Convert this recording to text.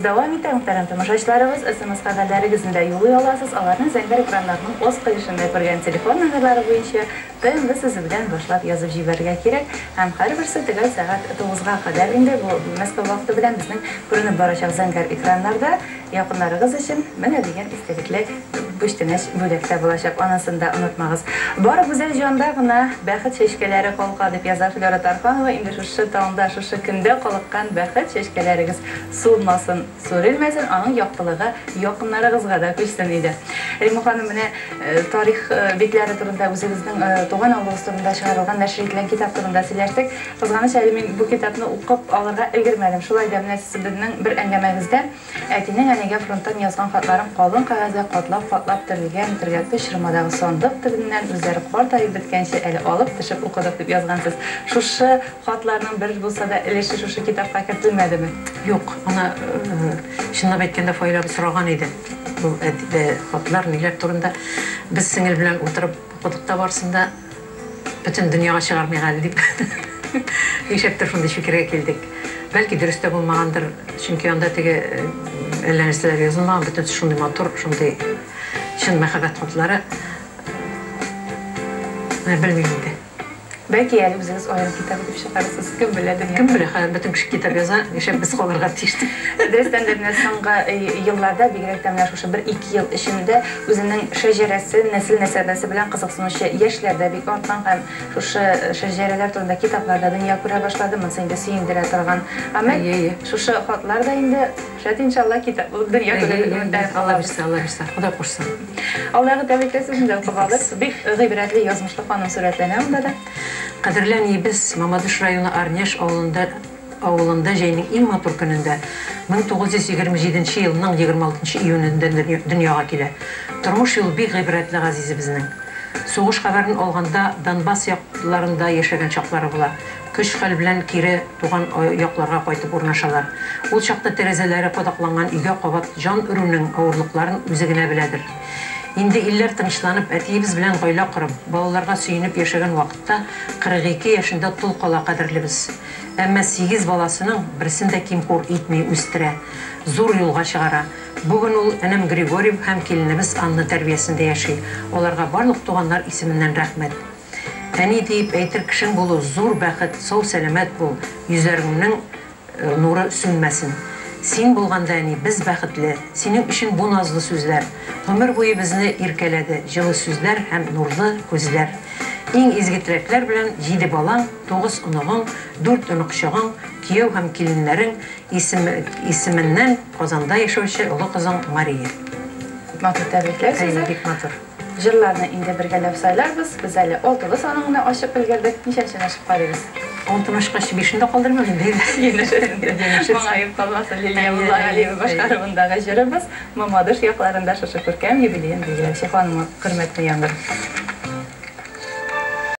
Дәвам итә, мөхтәрәм тамашачыларыбыз, смс кәгазьләрегезне дә юллый аласыз, аларны зәңгәр экраннарның аскы өлешендә күргән телефон номерлары буенча ТМВ сүзе белән башлап язып җибәрергә кирәк һәм һәрберсе төгәл сәгать тугызга кадәр инде бу Мәскәү вакыты белән безнең күренеп барачак зәңгәр экраннарда якыннарыгыз өчен менә дигән истәлекле күчтәнәч бүләк тә булачак, анысын да онытмагыз. Бары гүзәл җанда гына бәхет чәчкәләре калка, дип яза Флера Тарханова, инде шушы таңда, шушы көндә калыккан бәхет чәчкәләрегез Сулмасын, сүрелмәсен, аның яктылыгы якыннарыгызга да күчсен иде. Римма ханым, менә тарих битләре турында, үзегезнең туган авылыгыз турында чыгарылган, нәшер ителгән китап турында сөйләштек. Кызганыч, әле мин бу китапны укып алырга өлгермәдем. Шулай да менә сез безнең бер әңгәмәгездә әтинең әнигә фронттан язган хатларын калын кәгазьгә катлап-катлап төрелгән төргәкле чормадагы сандык төбеннән үзләре картаеп беткәнче әле алып төшеп укыдык дип язгансыз. Шушы Хатларның бер булса да өлеше шушы китапка кертелмәдеме? Юк, аны, чынлап әйткәндә, Фаил абый сораган иде. Бу хатлар, ниләр турында. Без сеңел белән утырып укыдык та барысын да. Бөтен дөньяга чыгармыйк әле дип. Нишләптер шундый фикергә килдек. Бәлки дөрес тә булмагандыр, чөнки анда теге әллә нәрсәләр язылмаган, бөтенесе шундый матур, шундый чын мәхәббәт хатлары. Менә белмим инде. Бәлки әле үзегез аерым китап итеп чыгарырсыз, кем белә дөньяда. Кем белә, хәзер бөтен кеше китап яза, нишләп без калырга тиеш дип. Дөрестән дә, менә соңгы елларда, бигрәк тә менә шушы бер-ике ел эчендә үзенең шәҗәрәсе, нәсел-нәсәбәсе белән кызыксынучы яшьләр дә бик арткан һәм шушы шәҗәрәләр турында китаплар да дөнья күрә башлады. Монысы инде сөендерә торган гамәл. Әйе, әйе. Шушы хатлар да инде, шәт, иншалла, китап булып дөнья күрер дип өметләнеп Алла калабыз. бирсә, Алла бирсә, Ходай кушсын. Алдагы тәбрикләү сүзен дә укып алыйк. Бик гыйбрәтле язмышлы ханым сурәтләнә монда да. Кадерле әниебез, Мамадыш районы Арняш авылында авылында җәйнең иң матур көнендә, 1927 нче елның 26 нчы июнендә дөньяга килә. Тормыш юлы бик гыйбрәтле газизебезнең. Сугыш хәбәрен алганда Донбасс якларында яшәгән чаклары була. Көч-хәл белән кире туган якларга кайтып урнашалар. Ул чакта тәрәзәләре кадакланган өйгә кабат җан өрүнең авырлыкларын үзе генә беләдер. Инде илләр тынычланып, әтиебез белән гаилә корып, балаларга сөенеп яшәгән вакытта 42 яшендә тол кала кадерлебез. Әмма сигез баласының берсен дә ким-хур итми үстерә, зур юлга чыгара. Бүген ул энем Григорий һәм киленебез Анна тәрбиясендә яши. Аларга барлык туганнар исеменнән рәхмәт. Әни диеп әйтер кешең булу зур бәхет, сау-сәламәт бул, йөзләреңнең нуры сүнмәсен. Син булганда, әни, без бәхетле, синең өчен бу назлы сүзләр. Гомер буе безне иркәләде җылы сүзләр һәм нурлы күзләр. Иң изге теләкләр белән җиде балаң, тугыз оныгың, дүрт оныкчыгың, кияү һәм киленнәрең исеме исеменнән Казанда яшәүче олы кызың Мария. Матур тәбрикләү сүзе. Әйе, бик матур. Җырларны инде бергәләп сайларбыз. Без әле алтылы санын гына ачып өлгердек. Ничәнчене ачып карыйбыз? Алтыны ачкач, бишен дә калдырмыйк инде. Янәшәсендә. Моңаеп калмасын Лилия Муллагалиева башкаруындагы җырыбыз Мамадыш якларында шушы күркәм юбилеен билгеләүче ханымга хөрмәтне яңгыр.